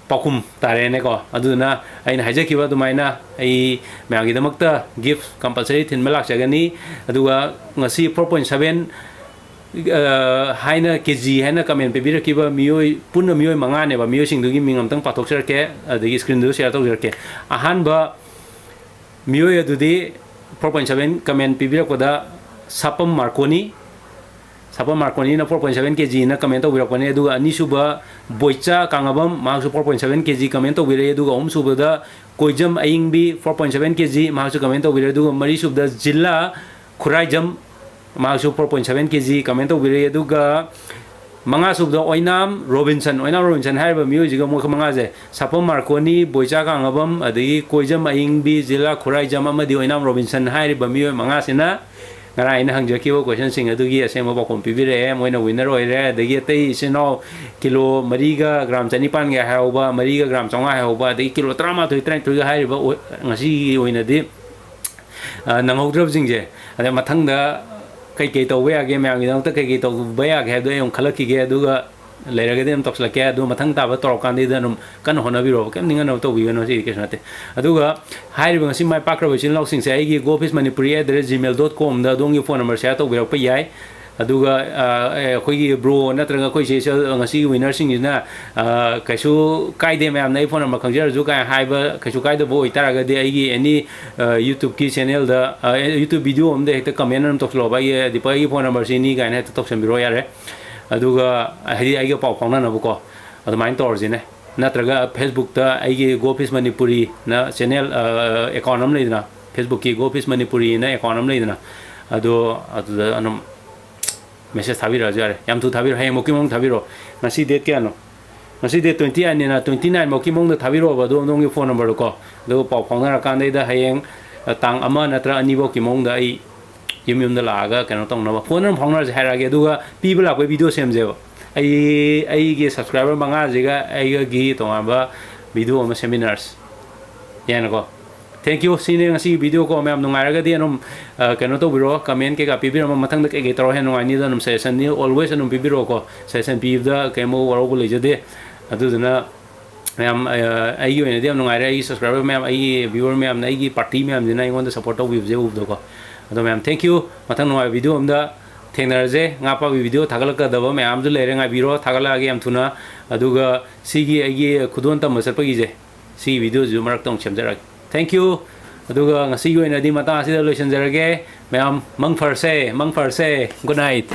ꯄꯥꯎꯈꯨꯝ ꯇꯥꯔꯦꯅꯦꯀꯣ꯫ ꯑꯗꯨꯗꯨꯅ ꯑꯩꯅ ꯍꯥꯏꯖꯈꯤꯕ ꯑꯗꯨꯃꯥꯏꯅ ꯑꯩ ꯃꯌꯥꯝꯒꯤꯗꯃꯛꯇ gift compulsory ꯊꯤꯟꯕ ꯂꯥꯛꯆꯒꯅꯤ꯫ ꯑꯗꯨꯒ ꯉꯁꯤ four point seven ꯑ, ꯍꯥꯏꯅ, K G ꯍꯥꯏꯅ ꯀꯃꯦꯟ ꯄꯤꯕꯤꯔꯛꯈꯤꯕ ꯃꯤꯑꯣꯏ, ꯄꯨꯟꯅ ꯃꯤꯑꯣꯏ ꯃꯉꯥꯅꯦꯕ꯫ ꯃꯤꯑꯣꯏꯁꯤꯡꯗꯨꯒꯤ ꯃꯤꯡ ꯑꯝꯇꯪ ꯄꯥꯊꯣꯛꯆꯔꯛꯀꯦ, ꯑꯗꯒꯤ screenꯗꯨ share ꯇꯧꯖꯔꯛꯀꯦ꯫ ꯑꯍꯥꯟꯕ ꯃꯤꯑꯣꯏ ꯑꯗꯨꯗꯤ four point seven ꯀꯃꯦꯟ ꯄꯤꯕꯤꯔꯛꯄꯗ ꯁꯥꯄꯝ ꯃꯥꯔꯀꯣꯅꯤ, ꯁꯥꯄꯝ ꯃꯥꯔꯀꯣꯅꯤꯅ four point seven K G ꯅ ꯀꯃꯦꯟ ꯇꯧꯕꯤꯔꯛꯄꯅꯦ꯫ ꯑꯗꯨꯒ ꯑꯅꯤꯁꯨꯕ ꯕꯣꯏꯆꯥ ꯀꯥꯡꯉꯕꯝ, ꯃꯍꯥꯛꯁꯨ four point seven K G ꯀꯃꯦꯟ ꯇꯧꯕꯤꯔꯛꯏ꯫ ꯑꯗꯨꯒ ꯑꯍꯨꯝꯁꯨꯕꯗ ꯀꯣꯏꯖꯝ ꯑꯌꯤꯡꯕꯤ, four point seven K G, ꯃꯍꯥꯛꯁꯨ ꯀꯃꯦꯟ ꯇꯧꯕꯤꯔꯛꯏ꯫ ꯑꯗꯨꯒ ꯃꯔꯤꯁꯨꯕꯗ ꯖꯤꯂꯥ ꯈꯨꯔꯥꯏꯖꯝ, ꯃꯍꯥꯛꯁꯨ four point seven K G ꯀꯃꯦꯟ ꯇꯧꯕꯤꯔꯛꯏ꯫ ꯑꯗꯨꯒ ꯃꯉꯥꯁꯨꯕꯗ ꯑꯣꯏꯅꯥꯝ ꯔꯣꯕꯤꯟꯁꯟ, ꯑꯣꯏꯅꯥꯝ ꯔꯣꯕꯤꯟꯁꯟ ꯍꯥꯏꯔꯤꯕ ꯃꯤꯑꯣꯏꯁꯤꯒ ꯃꯣꯏ ꯃꯉꯥꯁꯦ, ꯁꯥꯄꯝ ꯃꯥꯔꯀꯣꯅꯤ, ꯕꯣꯏꯆꯥ ꯀꯥꯡꯉꯕꯝ, ꯑꯗꯒꯤ ꯀꯣꯏꯖꯝ ꯑꯌꯤꯡꯕꯤ, ꯖꯤꯂꯥ ꯈꯨꯔꯥꯏꯖꯝ ꯑꯃꯗꯤ ꯑꯣꯏꯅꯥꯝ ꯔꯣꯕꯤꯟꯁꯟ ꯍꯥꯏꯔꯤꯕ ꯃꯤꯑꯣꯏ ꯃꯉꯥꯁꯤꯅ ꯉꯔꯥꯡ ꯑꯩꯅ ꯍꯪꯖꯈꯤꯕ questionꯁꯤꯡ ꯑꯗꯨꯒꯤ ꯑꯁꯦꯡꯕ ꯄꯥꯎꯈꯨꯝ ꯄꯤꯕꯤꯔꯛꯑꯦ꯫ ꯃꯣꯏꯅ winner ꯑꯣꯏꯔꯦ꯫ ꯑꯗꯒꯤ ꯑꯇꯩ ꯏꯆꯤꯟ ꯏꯅꯥꯎ ꯀꯤꯂꯣ ꯃꯔꯤꯒ ꯒ꯭ꯔꯥꯝ ꯆꯅꯤꯄꯥꯟꯒ ꯍꯥꯏꯍꯧꯕ, ꯃꯔꯤꯒ ꯒ꯭ꯔꯥꯝ ꯆꯥꯝꯃꯉꯥ ꯍꯥꯏꯍꯧꯕ, ꯑꯗꯒꯤ ꯀꯤꯂꯣ ꯇꯔꯥꯃꯥꯊꯣꯏ, ꯇꯔꯥꯅꯤꯊꯣꯏꯒ ꯍꯥꯏꯔꯤꯕ ꯑꯣꯏ-, ꯉꯁꯤꯒꯤ ꯑꯣꯏꯅꯗꯤ, ꯑ, ꯅꯪꯍꯧꯗ꯭ꯔꯕꯁꯤꯡꯁꯦ, ꯑꯗꯩ ꯃꯊꯪꯗ ꯀꯩꯀꯩ ꯇꯧꯕ ꯌꯥꯒꯦ, ꯃꯌꯥꯝꯒꯤꯗꯃꯛꯇ ꯀꯩꯀꯩ ꯇꯧꯕ ꯌꯥꯒꯦ ꯍꯥꯏꯕꯗꯣ ꯑꯩ ꯑꯃꯨꯛ ꯈꯜꯂꯛꯈꯤꯒꯦ꯫ ꯑꯗꯨꯒ ꯂꯩꯔꯒꯗꯤ ꯑꯗꯨꯝ ꯇꯧꯁꯤꯜꯂꯛꯀꯦ꯫ ꯑꯗꯨ ꯃꯊꯪ ꯇꯥꯕ ꯇꯧꯔꯀꯥꯟꯗꯩꯗ ꯑꯗꯨꯝ ꯀꯟꯅ ꯍꯣꯠꯅꯕꯤꯔꯣꯕ, ꯀꯩꯝ ꯅꯤꯡꯍꯟꯅꯕ ꯇꯧꯕꯤꯒꯅꯨ, ꯁꯤꯗꯤ ꯀꯩꯁꯨ ꯅꯠꯇꯦ꯫ ꯑꯗꯨꯒ ꯍꯥꯏꯔꯤꯕ ꯉꯁꯤ ꯃꯥꯏ ꯄꯥꯛꯈ꯭ꯔꯕ ꯏꯆꯤꯜ ꯏꯅꯥꯎꯁꯤꯡꯁꯦ ꯑꯩꯒꯤ go office manipuri at the rate gmail dot com ꯗ ꯑꯗꯣꯝꯒꯤ ꯐꯣꯟ ꯅꯝꯕꯔ ꯁꯤꯌꯔ ꯇꯧꯕꯤꯔꯛꯄ ꯌꯥꯏ꯫ ꯑꯗꯨꯒ ꯑ, ꯑꯦ, ꯑꯩꯈꯣꯏꯒꯤ ꯕ꯭ꯔꯣ ꯅꯠꯇ꯭ꯔꯒ ꯑꯩꯈꯣꯏ ꯆꯦ ꯏꯆꯜ, ꯉꯁꯤꯒꯤ ꯋꯤꯅꯔꯁꯤꯡꯁꯤꯅ, ꯑ, ꯀꯩꯁꯨ ꯀꯥꯏꯗꯦ, ꯃꯌꯥꯝꯅ ꯑꯩ ꯐꯣꯟ ꯅꯝꯕꯔ ꯈꯪꯖꯔꯁꯨ ꯀꯥꯏꯅ ꯍꯥꯏꯕ ꯀꯩꯁꯨ ꯀꯥꯏꯗꯕ ꯑꯣꯏꯇꯥꯔꯒꯗꯤ, ꯑꯩꯒꯤ ꯑꯦꯅꯤ ꯌꯨꯇ꯭ꯌꯨꯕꯀꯤ ꯆꯦꯅꯦꯜꯗ, ꯌꯨꯇ꯭ꯌꯨꯕ ꯚꯤꯗꯤꯑꯣ ꯑꯝꯗ ꯍꯦꯛꯇ ꯀꯃꯦꯟ ꯑꯗꯨꯝ ꯇꯧꯁꯤꯜꯂꯣꯕ꯫ ꯑꯩꯒꯤ ꯗꯤꯄꯛ, ꯑꯩꯒꯤ ꯐꯣꯟ ꯅꯝꯕꯔꯁꯤꯅꯤ ꯀꯥꯏꯅ ꯍꯦꯛꯇ ꯇꯧꯁꯟꯕꯤꯔꯣ ꯌꯥꯔꯦ꯫ ꯑꯗꯨꯒ ꯍꯥꯏꯗꯤ ꯑꯩꯒ ꯄꯥꯎ ꯐꯥꯎꯅꯅꯕꯀꯣ, ꯑꯗꯨꯃꯥꯏꯅ ꯇꯧꯔꯁꯤꯅꯦ꯫ ꯅꯠꯇ꯭ꯔꯒ ꯐꯦꯁꯕꯨꯛꯇ ꯑꯩꯒꯤ Go Office Manipuri ꯅ ꯆꯦꯅꯦꯜ, ꯑꯦꯀꯥꯎꯟ ꯑꯃ ꯂꯩꯗꯅ, ꯐꯦꯁꯕꯨꯛꯀꯤ Go Office Manipuri ꯅ ꯑꯦꯀꯥꯎꯟ ꯑꯃ ꯂꯩꯗꯅ, ꯑꯗꯣ ꯑꯗꯨꯗ ꯑꯗꯨꯝ ꯃꯦꯁꯦꯖ ꯊꯥꯕꯤꯔꯛꯑꯁꯨ ꯌꯥꯔꯦ꯫ ꯌꯥꯝ ꯊꯨ ꯊꯥꯕꯤꯔꯣ, ꯍꯌꯦꯡꯃꯛꯀꯤ ꯃꯑꯣꯡ ꯊꯥꯕꯤꯔꯣ꯫ ꯉꯁꯤ ꯗꯦꯠ ꯀꯌꯥꯅꯣ? ꯉꯁꯤ ꯗꯦꯠ ꯇ꯭ꯋꯦꯟꯇꯤ ꯑꯥꯏꯠꯅꯤꯅ, ꯇ꯭ꯋꯦꯟꯇꯤ ꯅꯥꯏꯟ ꯐꯥꯎꯀꯤ ꯃꯅꯨꯡꯗ ꯊꯥꯕꯤꯔꯛꯑꯣꯕ ꯑꯗꯣ ꯑꯗꯣꯝꯒꯤ ꯐꯣꯟ ꯅꯝꯕꯔꯗꯣꯀꯣ꯫ ꯑꯗꯨꯒ ꯄꯥꯎ ꯐꯥꯎꯅꯔꯀꯥꯟꯗꯩꯗ ꯍꯌꯦꯡ, ꯑ, ꯇꯥꯡ ꯑꯃ ꯅꯠꯇ꯭ꯔ ꯑꯅꯤ ꯐꯥꯎꯀꯤ ꯃꯅꯨꯡꯗ ꯑꯩ ꯌꯨꯝ ꯌꯨꯝꯗ ꯂꯥꯛꯑꯒ ꯀꯩꯅꯣ ꯇꯧꯅꯕ ꯐꯣꯟ ꯑꯗꯨꯝ ꯐꯥꯎꯅꯔꯁꯦ ꯍꯥꯏꯔꯛꯑꯒꯦ꯫ ꯑꯗꯨꯒ ꯄꯤꯕ ꯂꯥꯛꯄꯒꯤ ꯚꯤꯗꯤꯑꯣ ꯁꯦꯝꯁꯦꯕ꯫ ꯑꯩ, ꯑꯩꯒꯤ ꯁꯕꯁꯀ꯭ꯔꯥꯏꯕꯔ ꯃꯉꯥꯁꯤꯒ ꯑꯩꯒꯒꯤ ꯇꯣꯉꯥꯟꯕ ꯚꯤꯗꯤꯑꯣ ꯑꯃ ꯁꯦꯝꯃꯤꯟꯅꯔꯁꯤ꯫ ꯌꯥꯏꯅꯀꯣ? Thank you꯫ ꯁꯤꯅꯦ ꯉꯁꯤꯒꯤ ꯚꯤꯗꯤꯑꯣ ꯀꯣ꯫ ꯃꯌꯥꯝ ꯅꯨꯡꯉꯥꯏꯔꯒꯗꯤ ꯑꯗꯨꯝ, ꯑ, ꯀꯩꯅꯣ ꯇꯧꯕꯤꯔꯣ, ꯀꯃꯦꯟ ꯀꯩꯀꯥ ꯄꯤꯕꯤꯔꯝꯃꯣ꯫ ꯃꯊꯪꯗ ꯀꯩꯀꯩ ꯇꯧꯔ ꯍꯦꯟꯅ ꯅꯨꯡꯉꯥꯏꯅꯤꯗ ꯑꯗꯨꯝ ꯁꯖꯦꯁꯟꯗꯤ always ꯑꯗꯨꯝ ꯄꯤꯕꯤꯔꯛꯑꯣꯀꯣ꯫ ꯁꯖꯦꯁꯟ ꯄꯤꯕꯗ ꯀꯩꯝ ꯋꯥꯔꯧꯕ ꯂꯩꯖꯗꯦ꯫ ꯑꯗꯨꯗꯨꯅ ꯃꯌꯥꯝ, ꯑ, ꯑꯩꯒꯤ ꯑꯣꯏꯅꯗꯤ ꯌꯥꯝ ꯅꯨꯡꯉꯥꯏꯔꯦ꯫ ꯑꯩꯒꯤ ꯁꯕꯁꯀ꯭ꯔꯥꯏꯕꯔ ꯃꯌꯥꯝ, ꯑꯩꯒꯤ ꯚ꯭ꯌꯨꯋꯔ ꯃꯌꯥꯝꯅ, ꯑꯩꯒꯤ ꯄꯥꯔꯇꯤ ꯃꯌꯥꯝꯁꯤꯅ ꯑꯩꯉꯣꯟꯗ ꯁꯞꯄꯣꯔꯠ ꯇꯧꯕꯤꯕꯁꯦ ꯎꯕꯗꯀꯣ꯫ ꯑꯗꯣ ꯃꯌꯥꯝ, thank you꯫ ꯃꯊꯪ ꯅꯨꯡꯉꯥꯏꯕ ꯚꯤꯗꯤꯑꯣ ꯑꯝꯗ ꯊꯦꯡꯅꯔꯁꯦ꯫ ꯉꯥ ꯐꯥꯕꯤ ꯚꯤꯗꯤꯑꯣ ꯊꯥꯒꯠꯂꯛꯀꯗꯕ ꯃꯌꯥꯝꯁꯨ ꯂꯩꯔꯦ, ꯉꯥꯏꯕꯤꯔꯣ, ꯊꯥꯒꯠꯂꯛꯑꯒꯦ ꯌꯥꯝ ꯊꯨꯅ꯫ ꯑꯗꯨꯒ ꯁꯤꯒꯤ ꯑꯩꯒꯤ ꯈꯨꯗꯣꯜ ꯇꯝꯕ ꯆꯠꯄꯒꯤꯁꯦ, ꯁꯤꯒꯤ ꯚꯤꯗꯤꯑꯣꯁꯤꯁꯨ ꯃꯔꯛꯇ ꯑꯃꯨꯛ ꯁꯦꯝꯖꯔꯛꯑꯒꯦ꯫ Thank you꯫ ꯑꯗꯨꯒ ꯉꯁꯤꯒꯤ ꯑꯣꯏꯅꯗꯤ ꯃꯇꯥꯡ ꯑꯁꯤꯗ ꯂꯣꯏꯁꯤꯟꯖꯔꯒꯦ꯫ ꯃꯌꯥꯝ ꯃꯪ ꯐꯔꯁꯦ, ꯃꯪ ꯐꯔꯁꯦ꯫ Good night꯫